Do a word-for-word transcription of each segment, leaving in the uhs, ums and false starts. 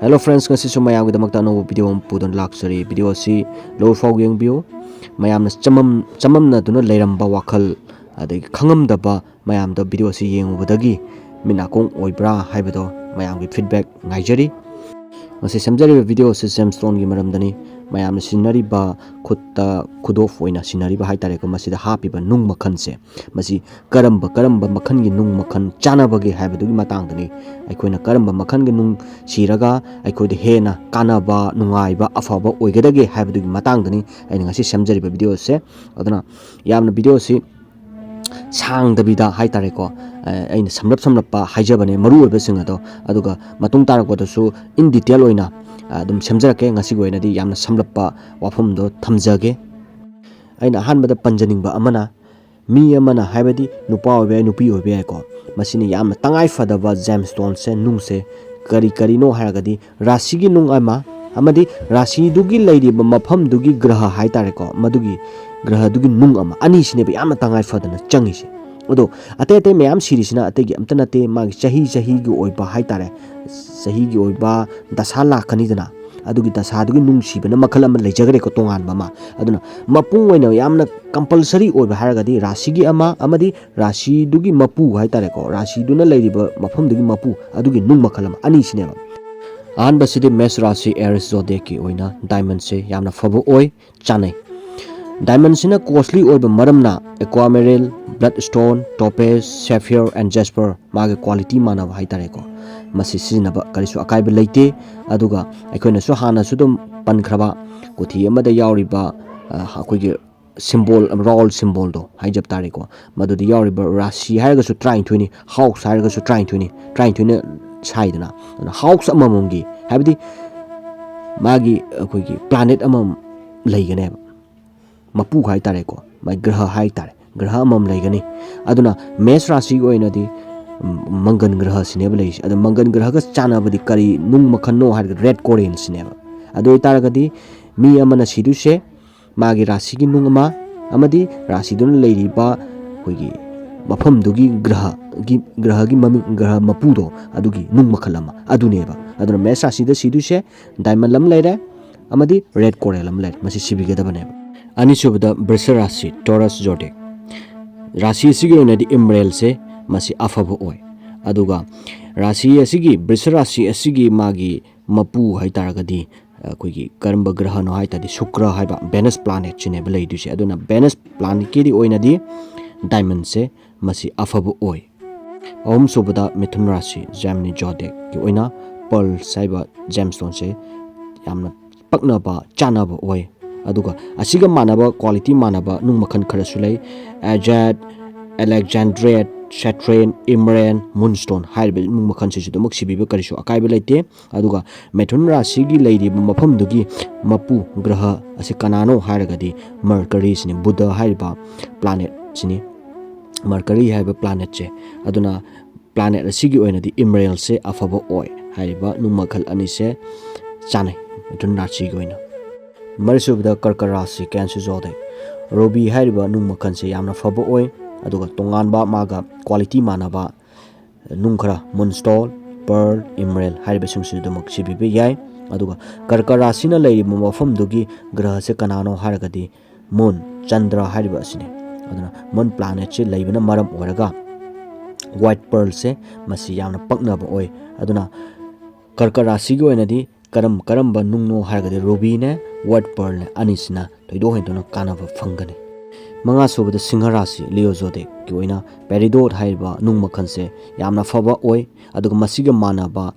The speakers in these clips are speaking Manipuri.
Hello friends, ꯉꯁꯤꯁꯨ ꯃꯌꯥꯝꯒꯤꯗꯃꯛꯇ ꯑꯅꯧꯕ video ꯑꯃ ꯄꯨꯗꯨꯅ ꯂꯥꯛꯆꯔꯤ꯫ Video ꯑꯁꯤ ꯂꯣꯏ ꯐꯥꯎ ꯌꯦꯡꯕꯤꯌꯨ꯫ ꯃꯌꯥꯝꯅ ꯆꯃꯝ ꯆꯃꯝꯅꯗꯨꯅ ꯂꯩꯔꯝꯕ ꯋꯥꯈꯜ, ꯑꯗꯒꯤ ꯈꯪꯉꯝꯗꯕ ꯃꯌꯥꯝꯗꯣ video ꯑꯁꯤ ꯌꯦꯡꯉꯨꯕꯗꯒꯤ ꯃꯤꯠ ꯅꯥꯀꯣꯡ ꯑꯣꯏꯕ꯭ꯔꯥ ꯍꯥꯏꯕꯗꯣ ꯃꯌꯥꯝꯒꯤ feedback ꯉꯥꯏꯖꯔꯤ꯫ ꯉꯁꯤ ꯁꯦꯝꯖꯔꯤꯕ video ꯑꯁꯤ gemstoneꯒꯤ ꯃꯔꯝꯗꯅꯤ꯫ ꯃꯌꯥꯝꯅ ꯁꯤꯖꯤꯟꯅꯔꯤꯕ ꯈꯨꯠꯇ, ꯈꯨꯗꯣꯞ ꯑꯣꯏꯅ ꯁꯤꯖꯤꯟꯅꯔꯤꯕ ꯍꯥꯏꯇꯥꯔꯦꯀꯣ, ꯃꯁꯤꯗ ꯍꯥꯞꯄꯤꯕ ꯅꯨꯡ ꯃꯈꯜꯁꯦ, ꯃꯁꯤ ꯀꯔꯝꯕ ꯀꯔꯝꯕ ꯃꯈꯜꯒꯤ ꯅꯨꯡ ꯃꯈꯜ ꯆꯥꯟꯅꯕꯒꯦ ꯍꯥꯏꯕꯗꯨꯒꯤ ꯃꯇꯥꯡꯗꯅꯤ꯫ ꯑꯩꯈꯣꯏꯅ ꯀꯔꯝꯕ ꯃꯈꯜꯒꯤ ꯅꯨꯡ ꯁꯤꯔꯒ ꯑꯩꯈꯣꯏꯗ ꯍꯦꯟꯅ ꯀꯥꯟꯅꯕ, ꯅꯨꯡꯉꯥꯏꯕ, ꯑꯐꯕ ꯑꯣꯏꯒꯗꯒꯦ ꯍꯥꯏꯕꯗꯨꯒꯤ ꯃꯇꯥꯡꯗꯅꯤ ꯑꯩꯅ ꯉꯁꯤ ꯁꯦꯝꯖꯔꯤꯕ video ꯑꯁꯦ꯫ ꯑꯗꯨꯅ ꯌꯥꯝꯅ video ꯑꯁꯤ ꯁꯥꯡꯗꯕꯤꯗ ꯍꯥꯏꯇꯥꯔꯦꯀꯣ, ꯑꯩꯅ ꯁꯝꯂꯞ ꯁꯝꯂꯞꯄ ꯍꯥꯏꯖꯕꯅꯦ, ꯃꯔꯨ ꯑꯣꯏꯕꯁꯤꯡ ꯑꯗꯣ꯫ ꯑꯗꯨꯒ ꯃꯇꯨꯡ ꯇꯥꯔꯛꯄꯗꯁꯨ in detail ꯑꯣꯏꯅ ꯑꯗꯨꯝ ꯁꯦꯝꯖꯔꯛꯀꯦ꯫ ꯉꯁꯤꯒꯤ ꯑꯣꯏꯅꯗꯤ ꯌꯥꯝꯅ ꯁꯝꯂꯞꯄ ꯋꯥꯐꯝꯗꯣ ꯊꯝꯖꯒꯦ꯫ ꯑꯩꯅ ꯑꯍꯥꯟꯕꯗ ꯄꯟꯖꯅꯤꯡꯕ ꯑꯃꯅ, ꯃꯤ ꯑꯃꯅ, ꯍꯥꯏꯕꯗꯤ ꯅꯨꯄꯥ ꯑꯣꯏꯕ ꯌꯥꯏ, ꯅꯨꯄꯤ ꯑꯣꯏꯕ ꯌꯥꯏꯀꯣ, ꯃꯁꯤꯅ ꯌꯥꯝꯅ ꯇꯉꯥꯏ ꯐꯗꯕ gemstoneꯁꯦ, ꯅꯨꯡꯁꯦ, ꯀꯔꯤ ꯀꯔꯤꯅꯣ ꯍꯥꯏꯔꯒꯗꯤ, ꯔꯥꯁꯤꯒꯤ ꯅꯨꯡ ꯑꯃ ꯑꯃꯗꯤ ꯔꯥꯁꯤꯗꯨꯒꯤ ꯂꯩꯔꯤꯕ ꯃꯐꯝꯗꯨꯒꯤ ꯒ꯭ꯔꯍ ꯍꯥꯏꯇꯥꯔꯦꯀꯣ, ꯃꯗꯨꯒꯤ ꯒ꯭ꯔꯍꯗꯨꯒꯤ ꯅꯨꯡ ꯑꯃ, ꯑꯅꯤꯁꯤꯅꯦꯕ ꯌꯥꯝꯅ ꯇꯉꯥꯏ ꯐꯗꯅ ꯆꯪꯉꯤꯁꯦ꯫ ꯑꯗꯣ ꯑꯇꯩ ꯑꯇꯩ ꯃꯌꯥꯝ ꯁꯤꯔꯤꯁꯤꯅ ꯑꯇꯩꯒꯤ ꯑꯝꯇ ꯅꯠꯇꯦ, ꯃꯥꯒꯤ ꯆꯍꯤ ꯆꯍꯤꯒꯤ ꯑꯣꯏꯕ ꯍꯥꯏꯇꯥꯔꯦ, ꯆꯍꯤꯒꯤ ꯑꯣꯏꯕ ꯗꯁꯥ ꯂꯥꯛꯀꯅꯤꯗꯅ, ꯑꯗꯨꯒꯤ ꯗꯁꯥꯗꯨꯒꯤ ꯅꯨꯡꯁꯤꯕꯅ ꯃꯈꯜ ꯑꯃ ꯂꯩꯖꯈ꯭ꯔꯦꯀꯣ, ꯇꯣꯉꯥꯟꯕ ꯑꯃ꯫ ꯑꯗꯨꯅ ꯃꯄꯨꯡ ꯑꯣꯏꯅ ꯌꯥꯝꯅ compulsory ꯑꯣꯏꯕ ꯍꯥꯏꯔꯒꯗꯤ ꯔꯥꯁꯤꯒꯤ ꯑꯃ ꯑꯃꯗꯤ ꯔꯥꯁꯤꯗꯨꯒꯤ ꯃꯄꯨ ꯍꯥꯏꯇꯥꯔꯦꯀꯣ, ꯔꯥꯁꯤꯗꯨꯅ ꯂꯩꯔꯤꯕ ꯃꯐꯝꯗꯨꯒꯤ ꯃꯄꯨ, ꯑꯗꯨꯒꯤ ꯅꯨꯡ ꯃꯈꯜ ꯑꯃ, ꯑꯅꯤꯁꯤꯅꯦꯕ꯫ ꯑꯍꯥꯟꯕꯁꯤꯗꯤ ꯃꯦꯁ ꯔꯥꯁꯤ, Aries zodiacꯀꯤ ꯑꯣꯏꯅ diamondꯁꯦ ꯌꯥꯝꯅ ꯐꯕ ꯑꯣꯏ, ꯆꯥꯅꯩ꯫ Diamondꯁꯤꯅ costly ꯑꯣꯏꯕ ꯃꯔꯝꯅ aquamarine, bloodstone, topaz, sapphire and jasper, ꯃꯥꯒꯤ quality ꯃꯥꯟꯅꯕ ꯍꯥꯏꯇꯥꯔꯦꯀꯣ, ꯃꯁꯤ ꯁꯤꯖꯤꯟꯅꯕ ꯀꯔꯤꯁꯨ ꯑꯀꯥꯏꯕ ꯂꯩꯇꯦ꯫ ꯑꯗꯨꯒ ꯑꯩꯈꯣꯏꯅꯁꯨ ꯍꯥꯟꯅꯁꯨ ꯑꯗꯨꯝ ꯄꯟꯈ꯭ꯔꯕ ꯀꯣꯊꯤ ꯑꯃꯗ ꯌꯥꯎꯔꯤꯕ, ꯑ, ꯑꯩꯈꯣꯏꯒꯤ symbol, round symbolꯗꯣ ꯍꯥꯏꯖꯕ ꯇꯥꯔꯦꯀꯣ, ꯃꯗꯨꯗ ꯌꯥꯎꯔꯤꯕ ꯔꯥꯁꯤ ꯍꯥꯏꯔꯒꯁꯨ ꯇꯔꯥꯅꯤꯊꯣꯏꯅꯤ, house ꯍꯥꯏꯔꯒꯁꯨ ꯇꯔꯥꯅꯤꯊꯣꯏꯅꯤ, ꯇꯔꯥꯅꯤꯊꯣꯏꯅ ꯁꯥꯏꯗꯅ꯫ ꯑꯗꯨꯅ house ꯑꯃꯃꯝꯒꯤ, ꯍꯥꯏꯕꯗꯤ ꯃꯥꯒꯤ ꯑꯩꯈꯣꯏꯒꯤ planet ꯑꯃꯃꯝ ꯂꯩꯒꯅꯦꯕ, ꯃꯄꯨ ꯍꯥꯏꯇꯥꯔꯦꯀꯣ, ꯃꯥꯒꯤ ꯒ꯭ꯔꯍ ꯍꯥꯏꯇꯥꯔꯦ, ꯒ꯭ꯔꯍ ꯑꯃꯃꯝ ꯂꯩꯒꯅꯤ꯫ ꯑꯗꯨꯅ ꯃꯦꯁ ꯔꯥꯁꯤꯒꯤ ꯑꯣꯏꯅꯗꯤ, ꯎꯝ, ꯃꯪꯒꯟ ꯒ꯭ꯔꯍꯁꯤꯅꯦꯕ ꯂꯩꯔꯤꯁꯦ꯫ ꯑꯗꯣ ꯃꯪꯒꯟ ꯒ꯭ꯔꯍꯒ ꯆꯥꯟꯅꯕꯗꯤ ꯀꯔꯤ ꯅꯨꯡ ꯃꯈꯜꯅꯣ ꯍꯥꯏꯔꯒꯗꯤ red coralꯁꯤꯅꯦꯕ꯫ ꯑꯗꯨ ꯑꯣꯏꯇꯥꯔꯒꯗꯤ ꯃꯤ ꯑꯃꯅ ꯁꯤꯗꯣꯏꯁꯦ ꯃꯥꯒꯤ ꯔꯥꯁꯤꯒꯤ ꯅꯨꯡ ꯑꯃ ꯑꯃꯗꯤ ꯔꯥꯁꯤꯗꯨꯅ ꯂꯩꯔꯤꯕ ꯑꯩꯈꯣꯏꯒꯤ, ꯃꯐꯝꯗꯨꯒꯤ ꯒ꯭ꯔꯍꯒꯤ ꯒ꯭ꯔꯍꯒꯤ ꯃꯃꯤꯡ, ꯒ꯭ꯔꯍ ꯃꯄꯨꯗꯣ, ꯑꯗꯨꯒꯤ ꯅꯨꯡ ꯃꯈꯜ ꯑꯃ ꯑꯗꯨꯅꯦꯕ꯫ ꯑꯗꯨꯅ ꯃꯦꯁ ꯔꯥꯁꯤꯗ ꯁꯤꯗꯣꯏꯁꯦ diamond ꯑꯃ ꯂꯩꯔꯦ, ꯑꯃꯗꯤ red coral ꯑꯃ ꯂꯩꯔꯦ꯫ ꯃꯁꯤ ꯁꯤꯕꯤꯒꯗꯕꯅꯦꯕ꯫ ꯑꯅꯤꯁꯨꯕꯗ ꯕ꯭ꯔꯤꯁ ꯔꯥꯁꯤ, Taurus zodiac꯫ ꯔꯥꯁꯤ ꯑꯁꯤꯒꯤ ꯑꯣꯏꯅꯗꯤ ꯏꯝꯔꯦꯜꯁꯦ ꯃꯁꯤ ꯑꯐꯕ ꯑꯣꯏ꯫ ꯑꯗꯨꯒ ꯔꯥꯁꯤ ꯑꯁꯤꯒꯤ, ꯕ꯭ꯔꯤꯁ ꯔꯥꯁꯤ ꯑꯁꯤꯒꯤ ꯃꯥꯒꯤ ꯃꯄꯨ ꯍꯥꯏꯇꯥꯔꯒꯗꯤ ꯑꯩꯈꯣꯏꯒꯤ ꯀꯔꯝꯕ ꯒ꯭ꯔꯍꯅꯣ ꯍꯥꯏ ꯇꯥꯔꯗꯤ ꯁꯨꯀ꯭ꯔ ꯍꯥꯏꯕ Venus planet ꯁꯤꯅꯦꯕ ꯂꯩꯗꯣꯏꯁꯦ꯫ ꯑꯗꯨꯅ Venus planet ꯀꯤꯗꯤ ꯑꯣꯏꯅꯗꯤ diamond ꯁꯦ ꯃꯁꯤ ꯑꯐꯕ ꯑꯣꯏ꯫ ꯑꯍꯨꯝꯁꯨꯕꯗ ꯃꯤꯊꯨꯟ ꯔꯥꯁꯤ, Gemini zodiac ꯀꯤ ꯑꯣꯏꯅ pearls ꯍꯥꯏꯕ gemstone ꯁꯦ ꯌꯥꯝꯅ ꯄꯛꯅꯕ, ꯆꯥꯅꯕ ꯑꯣꯏ꯫ ꯑꯗꯨꯒ ꯑꯁꯤꯒ ꯃꯥꯟꯅꯕ, quality ꯃꯥꯟꯅꯕ ꯅꯨꯡ ꯃꯈꯜ ꯈꯔꯁꯨ ꯂꯩ꯫ Agate, alexandrite, citrine, emerald, moonstone ꯍꯥꯏꯔꯤꯕ ꯅꯨꯡ ꯃꯈꯜꯁꯤꯁꯨ ꯑꯗꯨꯃꯛ ꯁꯤꯕꯤꯕ ꯀꯔꯤꯁꯨ ꯑꯀꯥꯏꯕ ꯂꯩꯇꯦ꯫ ꯑꯗꯨꯒ ꯃꯤꯊꯨꯟ ꯔꯥꯁꯤꯒꯤ ꯂꯩꯔꯤꯕ ꯃꯐꯝꯗꯨꯒꯤ ꯃꯄꯨ ꯒ꯭ꯔꯍ ꯑꯁꯤ ꯀꯅꯥꯅꯣ ꯍꯥꯏꯔꯒꯗꯤ Mercury ꯁꯤꯅꯤ, ꯕꯨꯙ ꯍꯥꯏꯔꯤꯕ planet ꯁꯤꯅꯤ꯫ Mercury ꯍꯥꯏꯕ planet ꯁꯦ꯫ ꯑꯗꯨꯅ planet ꯑꯁꯤꯒꯤ ꯑꯣꯏꯅꯗꯤ ꯏꯝꯔꯦꯜꯁꯦ ꯑꯐꯕ ꯑꯣꯏ꯫ ꯍꯥꯏꯔꯤꯕ ꯅꯨꯡ ꯃꯈꯜ ꯑꯅꯤꯁꯦ ꯆꯥꯅꯩ ꯃꯤꯊꯨꯟ ꯔꯥꯁꯤꯒꯤ ꯑꯣꯏꯅ꯫ ꯃꯔꯤꯁꯨꯕꯗ ꯀꯔꯀ ꯔꯥꯁꯤ, Cancer zodiac꯫ Ruby ꯍꯥꯏꯔꯤꯕ ꯅꯨꯡ ꯃꯈꯜꯁꯦ ꯌꯥꯝꯅ ꯐꯕ ꯑꯣꯏ, ꯑꯗꯨꯒ ꯇꯣꯉꯥꯟꯕ ꯃꯥꯒ quality ꯃꯥꯟꯅꯕ ꯅꯨꯡ ꯈꯔ, moonstone, pearl, emerald ꯍꯥꯏꯔꯤꯕꯁꯤꯡꯁꯤ ꯑꯗꯨꯃꯛ ꯁꯤꯕꯤꯕ ꯌꯥꯏ꯫ ꯑꯗꯨꯒ ꯀꯔꯀ ꯔꯥꯁꯤꯅ ꯂꯩꯔꯤꯕ ꯃꯐꯝꯗꯨꯒꯤ ꯒ꯭ꯔꯍꯁꯦ ꯀꯅꯥꯅꯣ ꯍꯥꯏꯔꯒꯗꯤ moon, ꯆꯟꯗ꯭ꯔ ꯍꯥꯏꯔꯤꯕ ꯑꯁꯤꯅꯤ꯫ ꯑꯗꯨꯅ moon planet ꯁꯦ ꯂꯩꯕꯅ ꯃꯔꯝ ꯑꯣꯏꯔꯒ white pearl ꯁꯦ ꯃꯁꯤ ꯌꯥꯝꯅ ꯄꯛꯅꯕ ꯑꯣꯏ꯫ ꯑꯗꯨꯅ ꯀꯔꯀ ꯔꯥꯁꯤꯒꯤ ꯑꯣꯏꯅꯗꯤ ꯀꯔꯝ ꯀꯔꯝꯕ ꯅꯨꯡꯅꯣ ꯍꯥꯏꯔꯒꯗꯤ Ruby ꯅꯦ, white pearl ꯅꯦ, ꯑꯅꯤꯁꯤꯅ ꯊꯣꯏꯗꯣꯛ ꯍꯦꯟꯗꯣꯛꯅ ꯀꯥꯟꯅꯕ ꯐꯪꯒꯅꯤ꯫ ꯃꯉꯥꯁꯨꯕꯗ ꯁꯤꯡꯍ ꯔꯥꯁꯤ, Leo zodiac ꯀꯤ ꯑꯣꯏꯅ peridot ꯍꯥꯏꯔꯤꯕ ꯅꯨꯡ ꯃꯈꯜꯁꯦ ꯌꯥꯝꯅ ꯐꯕ ꯑꯣꯏ꯫ ꯑꯗꯨꯒ ꯃꯁꯤꯒ ꯃꯥꯟꯅꯕ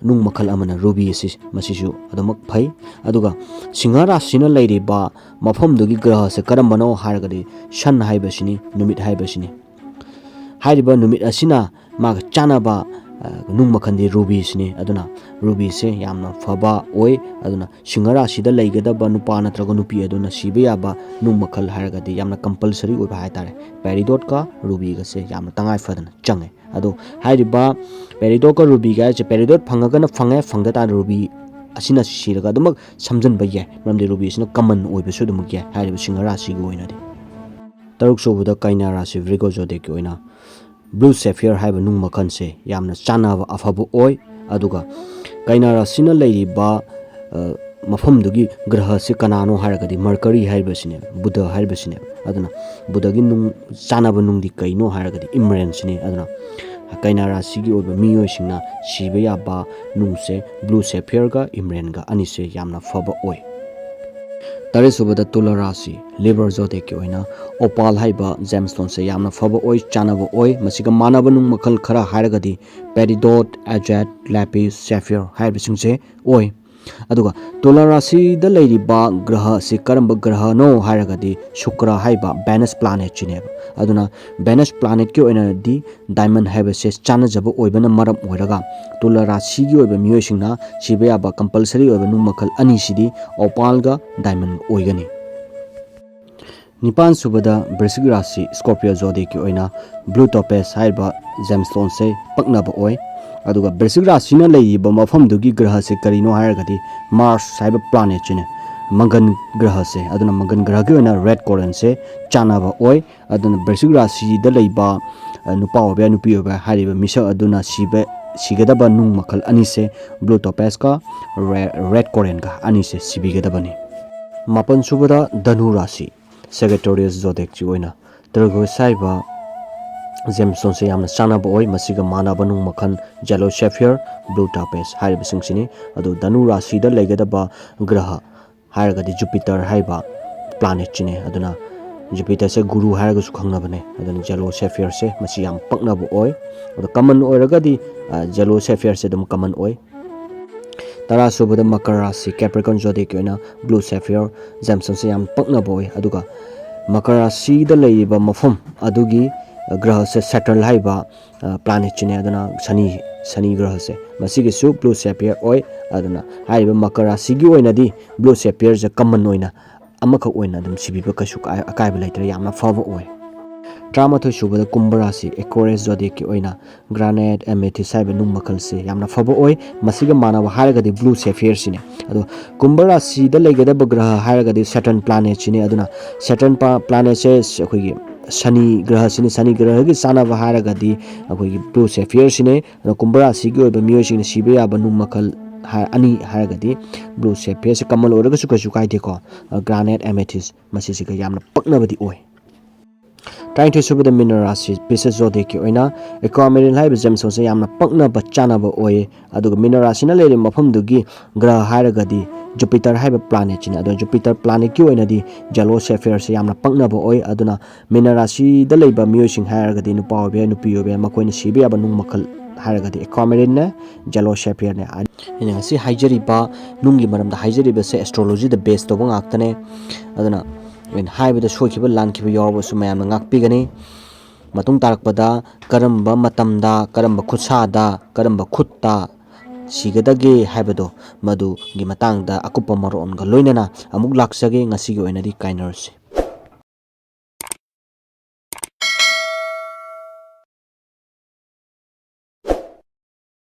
ꯅꯨꯡ ꯃꯈꯜ ꯑꯃꯅ Ruby ꯑꯁꯤ, ꯃꯁꯤꯁꯨ ꯑꯗꯨꯃꯛ ꯐꯩ꯫ ꯑꯗꯨꯒ ꯁꯤꯡꯍ ꯔꯥꯁꯤꯅ ꯂꯩꯔꯤꯕ ꯃꯐꯝꯗꯨꯒꯤ ꯒ꯭ꯔꯍꯁꯦ ꯀꯔꯝꯕꯅꯣ ꯍꯥꯏꯔꯒꯗꯤ sun ꯍꯥꯏꯕꯁꯤꯅꯤ, ꯅꯨꯃꯤꯠ ꯍꯥꯏꯕꯁꯤꯅꯤ꯫ ꯍꯥꯏꯔꯤꯕ ꯅꯨꯃꯤꯠ ꯑꯁꯤꯅ ꯃꯥꯒ ꯆꯥꯟꯅꯕ, ꯑ, ꯅꯨꯡ ꯃꯈꯜꯗꯤ Ruby ꯁꯤꯅꯤ꯫ ꯑꯗꯨꯅ Ruby ꯁꯦ ꯌꯥꯝꯅ ꯐꯕ ꯑꯣꯏ꯫ ꯑꯗꯨꯅ ꯁꯤꯡꯍ ꯔꯥꯁꯤꯗ ꯂꯩꯒꯗꯕ ꯅꯨꯄꯥ ꯅꯠꯇ꯭ꯔꯒ ꯅꯨꯄꯤ ꯑꯗꯨꯅ ꯁꯤꯕ ꯌꯥꯕ ꯅꯨꯡ ꯃꯈꯜ ꯍꯥꯏꯔꯒꯗꯤ ꯌꯥꯝꯅ compulsory ꯑꯣꯏꯕ ꯍꯥꯏꯇꯥꯔꯦ, peridot ꯀ Ruby ꯒꯁꯦ ꯌꯥꯝꯅ ꯇꯉꯥꯏ ꯐꯗꯅ ꯆꯪꯉꯦ꯫ ꯑꯗꯣ ꯍꯥꯏꯔꯤꯕ peridot ꯀ Ruby ꯒ ꯍꯥꯏꯁꯦ, peridot ꯐꯪꯉꯒꯅ ꯐꯪꯉꯦ, ꯐꯪꯗ ꯇꯥꯔꯗꯤ Ruby ꯑꯁꯤꯅ ꯁꯤꯔꯒ ꯑꯗꯨꯃꯛ ꯁꯝꯖꯟꯕ ꯌꯥꯏ, ꯃꯔꯝꯗꯤ Ruby ꯑꯁꯤꯅ common ꯑꯣꯏꯕꯁꯨ ꯑꯗꯨꯃꯛ ꯌꯥꯏ ꯍꯥꯏꯔꯤꯕ ꯁꯤꯡꯍ ꯔꯥꯁꯤꯒꯤ ꯑꯣꯏꯅꯗꯤ꯫ ꯇꯔꯨꯛ ꯁꯨꯕꯗ ꯀꯩꯅꯥ ꯔꯥꯁꯤ, ꯚ꯭ꯔꯤꯒꯣ ꯖꯣꯗꯦꯛꯀꯤ ꯑꯣꯏꯅ ꯕ꯭ꯂꯨ ꯁꯦꯐꯤꯌꯔ ꯍꯥꯏꯕ ꯅꯨꯡ ꯃꯈꯜꯁꯦ ꯌꯥꯝꯅ ꯆꯥꯟꯅꯕ ꯑꯐꯕ ꯑꯣꯏ꯫ ꯑꯗꯨꯒ ꯀꯩꯅꯥ ꯔꯥꯁꯤꯅ ꯂꯩꯔꯤꯕ, ꯑ, ꯃꯐꯝꯗꯨꯒꯤ ꯒ꯭ꯔꯍꯁꯤ ꯀꯅꯥꯅꯣ ꯍꯥꯏꯔꯒꯗꯤ ꯃꯔꯀꯔꯤ ꯍꯥꯏꯔꯤꯕꯁꯤꯅꯦꯕ, ꯕꯨꯙ ꯍꯥꯏꯔꯤꯕꯁꯤꯅꯦꯕ꯫ ꯑꯗꯨꯅ ꯕꯨꯙꯒꯤ ꯅꯨꯡ ꯆꯥꯟꯅꯕ ꯅꯨꯡꯗꯤ ꯀꯩꯅꯣ ꯍꯥꯏꯔꯒꯗꯤ ꯏꯃꯔꯦꯟꯁꯤꯅꯤ꯫ ꯑꯗꯨꯅ ꯀꯩꯅꯥ ꯔꯥꯁꯤꯒꯤ ꯑꯣꯏꯕ ꯃꯤꯑꯣꯏꯁꯤꯡꯅ ꯁꯤꯕ ꯌꯥꯕ ꯅꯨꯡꯁꯦ ꯕ꯭ꯂꯨ ꯁꯦꯐꯤꯌꯔꯒ ꯏꯃꯔꯦꯟꯒ ꯑꯅꯤꯁꯦ ꯌꯥꯝꯅ ꯐꯕ ꯑꯣꯏ꯫ ꯇꯔꯦꯠ ꯁꯨꯕꯗ ꯇꯨꯂꯥ ꯔꯥꯁꯤ, ꯂꯤꯕꯔ ꯖꯣꯗꯦꯛꯀꯤ ꯑꯣꯏꯅ ꯑꯣꯄꯥꯜ ꯍꯥꯏꯕ ꯖꯦꯝꯁꯇꯣꯟꯁꯦ ꯌꯥꯝꯅ ꯐꯕ ꯑꯣꯏ, ꯆꯥꯟꯅꯕ ꯑꯣꯏ꯫ ꯃꯁꯤꯒ ꯃꯥꯟꯅꯕ ꯅꯨꯡ ꯃꯈꯜ ꯈꯔ ꯍꯥꯏꯔꯒꯗꯤ ꯄꯦꯔꯤꯗꯣꯠ, ꯑꯦꯖꯦꯠ, ꯂꯦꯄꯤꯁ, ꯁꯦꯐꯤꯌꯔ ꯍꯥꯏꯔꯤꯕꯁꯤꯡꯁꯦ ꯑꯣꯏ꯫ ꯑꯗꯨꯒ ꯇꯨꯂꯥ ꯔꯥꯁꯤꯗ ꯂꯩꯔꯤꯕ ꯒ꯭ꯔꯍ ꯑꯁꯤ ꯀꯔꯝꯕ ꯒ꯭ꯔꯍꯅꯣ ꯍꯥꯏꯔꯒꯗꯤ ꯁꯨꯀ꯭ꯔ ꯍꯥꯏꯕ ꯚꯦꯅꯁ ꯄ꯭ꯂꯥꯅꯦꯠꯁꯤꯅꯦꯕ꯫ ꯑꯗꯨꯅ ꯚꯦꯅꯁ ꯄ꯭ꯂꯥꯅꯦꯠꯀꯤ ꯑꯣꯏꯅꯗꯤ ꯗꯥꯏꯃꯟ ꯍꯥꯏꯕꯁꯦ ꯆꯥꯟꯅꯖꯕ ꯑꯣꯏꯕꯅ ꯃꯔꯝ ꯑꯣꯏꯔꯒ ꯇꯨꯂꯥ ꯔꯥꯁꯤꯒꯤ ꯑꯣꯏꯕ ꯃꯤꯑꯣꯏꯁꯤꯡꯅ ꯁꯤꯕ ꯌꯥꯕ ꯀꯝꯄꯜꯁꯔꯤ ꯑꯣꯏꯕ ꯅꯨꯡ ꯃꯈꯜ ꯑꯅꯤꯁꯤꯗꯤ ꯑꯣꯄꯥꯜꯒ ꯗꯥꯏꯃꯟꯒ ꯑꯣꯏꯒꯅꯤ꯫ ꯅꯤꯄꯥꯟ ꯁꯨꯕꯗ ꯕ꯭ꯔꯤꯁꯤꯛ ꯔꯥꯁꯤ, ꯁ꯭ꯀꯣꯔꯄꯤꯌꯣ ꯖꯣꯗꯦꯛꯀꯤ ꯑꯣꯏꯅ ꯕ꯭ꯂꯨ ꯇꯣꯄꯦꯁ ꯍꯥꯏꯔꯤꯕ ꯖꯦꯝꯁꯇꯣꯟꯁꯦ ꯄꯛꯅꯕ ꯑꯣꯏ꯫ ꯑꯗꯨꯒ ꯕ꯭ꯔꯤꯁꯤꯛ ꯔꯥꯁꯤꯅ ꯂꯩꯔꯤꯕ ꯃꯐꯝꯗꯨꯒꯤ ꯒ꯭ꯔꯍꯁꯦ ꯀꯔꯤꯅꯣ ꯍꯥꯏꯔꯒꯗꯤ ꯃꯥꯔꯁ ꯍꯥꯏꯕ ꯄ꯭ꯂꯥꯅꯦꯠꯁꯤꯅꯦ, ꯃꯪꯒꯟ ꯒ꯭ꯔꯍꯁꯦ꯫ ꯑꯗꯨꯅ ꯃꯪꯒꯟ ꯒ꯭ꯔꯍꯒꯤ ꯑꯣꯏꯅ ꯔꯦꯗ ꯀꯣꯔꯦꯟꯁꯦ ꯆꯥꯟꯅꯕ ꯑꯣꯏ꯫ ꯑꯗꯨꯅ ꯕ꯭ꯔꯤꯁꯤꯛ ꯔꯥꯁꯤꯗ ꯂꯩꯕ, ꯑ, ꯅꯨꯄꯥ ꯑꯣꯏꯕ ꯌꯥꯏ, ꯅꯨꯄꯤ ꯑꯣꯏꯕ ꯌꯥꯏ, ꯍꯥꯏꯔꯤꯕ ꯃꯤꯁꯛ ꯑꯗꯨꯅ ꯁꯤꯕ, ꯁꯤꯒꯗꯕ ꯅꯨꯡ ꯃꯈꯜ ꯑꯅꯤꯁꯦ ꯕ꯭ꯂꯨ ꯇꯣꯄꯦꯁꯀ ꯔꯦ-, ꯔꯦꯗ ꯀꯣꯔꯦꯟꯒ ꯑꯅꯤꯁꯦ ꯁꯤꯕꯤꯒꯗꯕꯅꯤ꯫ ꯃꯥꯄꯟ ꯁꯨꯕꯗ ꯙꯅꯨ ꯔꯥꯁꯤ, ꯁꯦꯒꯦꯇꯣꯔꯤꯌꯁ ꯖꯣꯗꯦꯛꯁꯤ ꯑꯣꯏꯅ ꯇꯔꯒꯣꯏꯁ ꯍꯥꯏꯔꯤꯕ ꯖꯦꯝꯁꯇꯣꯟꯁꯦ ꯌꯥꯝꯅ ꯆꯥꯟꯅꯕ ꯑꯣꯏ꯫ ꯃꯁꯤꯒ ꯃꯥꯟꯅꯕ ꯅꯨꯡ ꯃꯈꯜ ꯌꯦꯂꯣ ꯁꯦꯐꯤꯌꯔ, ꯕ꯭ꯂꯨ ꯇꯥꯄꯦꯁ ꯍꯥꯏꯔꯤꯕꯁꯤꯡꯁꯤꯅꯤ꯫ ꯑꯗꯨ ꯙꯅꯨ ꯔꯥꯁꯤꯗ ꯂꯩꯒꯗꯕ ꯒ꯭ꯔꯍ ꯍꯥꯏꯔꯒꯗꯤ ꯖꯨꯄꯤꯇꯔ ꯍꯥꯏꯔꯤꯕ ꯄ꯭ꯂꯥꯅꯦꯠꯁꯤꯅꯦ꯫ ꯑꯗꯨꯅ ꯖꯨꯄꯤꯇꯔꯁꯦ ꯒꯨꯔꯨ ꯍꯥꯏꯔꯒꯁꯨ ꯈꯪꯅꯕꯅꯦ꯫ ꯑꯗꯨꯅ ꯌꯦꯂꯣ ꯁꯦꯐꯤꯌꯔꯁꯦ ꯃꯁꯤ ꯌꯥꯝ ꯄꯛꯅꯕ ꯑꯣꯏ꯫ ꯑꯗꯣ ꯀꯃꯟ ꯑꯣꯏꯔꯒꯗꯤ, ꯑ, ꯌꯦꯂꯣ ꯁꯦꯐꯤꯌꯔꯁꯦ ꯑꯗꯨꯝ ꯀꯃꯟ ꯑꯣꯏ꯫ ꯇꯔꯥ ꯁꯨꯕꯗ ꯃꯀꯔ ꯔꯥꯁꯤ, ꯀꯦꯄ꯭ꯔꯤꯀꯟ ꯖꯣꯗꯦꯛꯀꯤ ꯑꯣꯏꯅ ꯕ꯭ꯂꯨ ꯁꯦꯐꯤꯌꯔ ꯖꯦꯝꯁꯇꯣꯟꯁꯦ ꯌꯥꯝ ꯄꯛꯅꯕ ꯑꯣꯏ꯫ ꯑꯗꯨꯒ ꯃꯀꯔ ꯔꯥꯁꯤꯗ ꯂꯩꯔꯤꯕ ꯃꯐꯝ ꯑꯗꯨꯒꯤ ꯒ꯭ꯔꯍꯁꯦ ꯁꯦꯇꯔꯟ ꯍꯥꯏꯔꯤꯕ, ꯑ, ꯄ꯭ꯂꯥꯅꯦꯠꯁꯤꯅꯦ꯫ ꯑꯗꯨꯅ ꯁꯅꯤ, ꯁꯅꯤ ꯒ꯭ꯔꯍꯁꯦ ꯃꯁꯤꯒꯤꯁꯨ ꯕ꯭ꯂꯨ ꯁꯦꯐꯤꯌꯔ ꯑꯣꯏ꯫ ꯑꯗꯨꯅ ꯍꯥꯏꯔꯤꯕ ꯃꯀꯔ ꯔꯥꯁꯤꯒꯤ ꯑꯣꯏꯅꯗꯤ ꯕ꯭ꯂꯨ ꯁꯦꯐꯤꯌꯔꯁꯦ ꯀꯃꯟ ꯑꯣꯏꯅ ꯑꯃꯈꯛ ꯑꯣꯏꯅ ꯑꯗꯨꯝ ꯁꯤꯕꯤꯕ ꯀꯩꯁꯨ ꯀꯥꯏ-, ꯑꯀꯥꯏꯕ ꯂꯩꯇ꯭ꯔꯦ, ꯌꯥꯝꯅ ꯐꯕ ꯑꯣꯏ꯫ ꯇꯔꯥꯃꯥꯊꯣꯏ ꯁꯨꯕꯗ ꯀꯨꯝꯚ ꯔꯥꯁꯤ, Aquarius zodiacꯀꯤ ꯑꯣꯏꯅ granite amethyst ꯍꯥꯏꯕ ꯅꯨꯡ ꯃꯈꯜꯁꯦ ꯌꯥꯝꯅ ꯐꯕ ꯑꯣꯏ꯫ ꯃꯁꯤꯒ ꯃꯥꯟꯅꯕ ꯍꯥꯏꯔꯒꯗꯤ blue sapphireꯁꯤꯅꯦ꯫ ꯑꯗꯣ ꯀꯨꯝꯚ ꯔꯥꯁꯤꯗ ꯂꯩꯒꯗꯕ ꯒ꯭ꯔꯍ ꯍꯥꯏꯔꯒꯗꯤ Saturn planetꯁꯤꯅꯦ꯫ ꯑꯗꯨꯅ Saturn planetꯁꯦ ꯑꯩꯈꯣꯏꯒꯤ ꯁꯅꯤ ꯒ꯭ꯔꯍꯁꯤꯅꯤ꯫ ꯁꯅꯤ ꯒ꯭ꯔꯍꯒꯤ ꯆꯥꯟꯅꯕ ꯍꯥꯏꯔꯒꯗꯤ ꯑꯩꯈꯣꯏꯒꯤ blue sapphireꯁꯤꯅꯦ꯫ ꯑꯗꯣ ꯀꯨꯝꯚ ꯔꯥꯁꯤꯒꯤ ꯑꯣꯏꯕ ꯃꯤꯑꯣꯏꯁꯤꯡꯅ ꯁꯤꯕ ꯌꯥꯕ ꯅꯨꯡ ꯃꯈꯜ ꯍꯥꯏ-, ꯑꯅꯤ ꯍꯥꯏꯔꯒꯗꯤ blue sapphireꯁꯦ common ꯑꯣꯏꯔꯒꯁꯨ ꯀꯩꯁꯨ ꯀꯥꯏꯗꯦꯀꯣ꯫ granite amethyst ꯃꯁꯤꯁꯤꯒ ꯌꯥꯝꯅ ꯄꯛꯅꯕꯗꯤ ꯑꯣꯏ꯫ ꯇꯔꯥꯅꯤꯊꯣꯏ ꯁꯨꯕꯗ ꯃꯤꯅ ꯔꯥꯁꯤ, Pisces zodiacꯀꯤ ꯑꯣꯏꯅ aquamarine ꯍꯥꯏꯔꯤꯕ gemstoneꯁꯦ ꯌꯥꯝꯅ ꯄꯛꯅꯕ ꯆꯥꯅꯕ ꯑꯣꯏ꯫ ꯑꯗꯨꯒ ꯃꯤꯅ ꯔꯥꯁꯤꯅ ꯂꯩꯔꯤꯕ ꯃꯐꯝꯗꯨꯒꯤ ꯒ꯭ꯔꯍ ꯍꯥꯏꯔꯒꯗꯤ Jupiter ꯍꯥꯏꯕ planetꯁꯤꯅꯤ꯫ ꯑꯗꯣ Jupiter planetꯀꯤ ꯑꯣꯏꯅꯗꯤ yellow sapphireꯁꯦ ꯌꯥꯝꯅ ꯄꯛꯅꯕ ꯑꯣꯏ꯫ ꯑꯗꯨꯅ ꯃꯤꯅ ꯔꯥꯁꯤꯗ ꯂꯩꯕ ꯃꯤꯑꯣꯏꯁꯤꯡ ꯍꯥꯏꯔꯒꯗꯤ ꯅꯨꯄꯥ ꯑꯣꯏꯕ ꯌꯥꯏ, ꯅꯨꯄꯤ ꯑꯣꯏꯕ ꯌꯥꯏ, ꯃꯈꯣꯏꯅ ꯁꯤꯕ ꯌꯥꯕ ꯅꯨꯡ ꯃꯈꯜ ꯍꯥꯏꯔꯒꯗꯤ aquamarineꯅꯦ, yellow sapphireꯅꯦ꯫ ꯑꯩꯅ ꯉꯁꯤ ꯍꯥꯏꯖꯔꯤꯕ ꯅꯨꯡꯒꯤ ꯃꯔꯝꯗ ꯍꯥꯏꯖꯔꯤꯕꯁꯦ astrologyꯗ base ꯇꯧꯕ ꯉꯥꯛꯇꯅꯦ꯫ ꯑꯗꯨꯅ ꯑꯩꯅ ꯍꯥꯏꯕꯗ ꯁꯣꯏꯈꯤꯕ ꯂꯥꯟꯈꯤꯕ ꯌꯥꯎꯔꯕꯁꯨ ꯃꯌꯥꯝꯅ ꯉꯥꯛꯄꯤꯒꯅꯤ꯫ ꯃꯇꯨꯡ ꯇꯥꯔꯛꯄꯗ ꯀꯔꯝꯕ ꯃꯇꯝꯗ, ꯀꯔꯝꯕ ꯈꯨꯠꯁꯥꯗ, ꯀꯔꯝꯕ ꯈꯨꯠꯇ ꯁꯤꯒꯗꯒꯦ ꯍꯥꯏꯕꯗꯣ, ꯃꯗꯨꯒꯤ ꯃꯇꯥꯡꯗ ꯑꯀꯨꯞꯄ ꯃꯔꯣꯜꯒ ꯂꯣꯏꯅꯅ ꯑꯃꯨꯛ ꯂꯥꯛꯆꯒꯦ꯫ ꯉꯁꯤꯒꯤ ꯑꯣꯏꯅꯗꯤ ꯀꯥꯏꯅꯔꯁꯤ꯫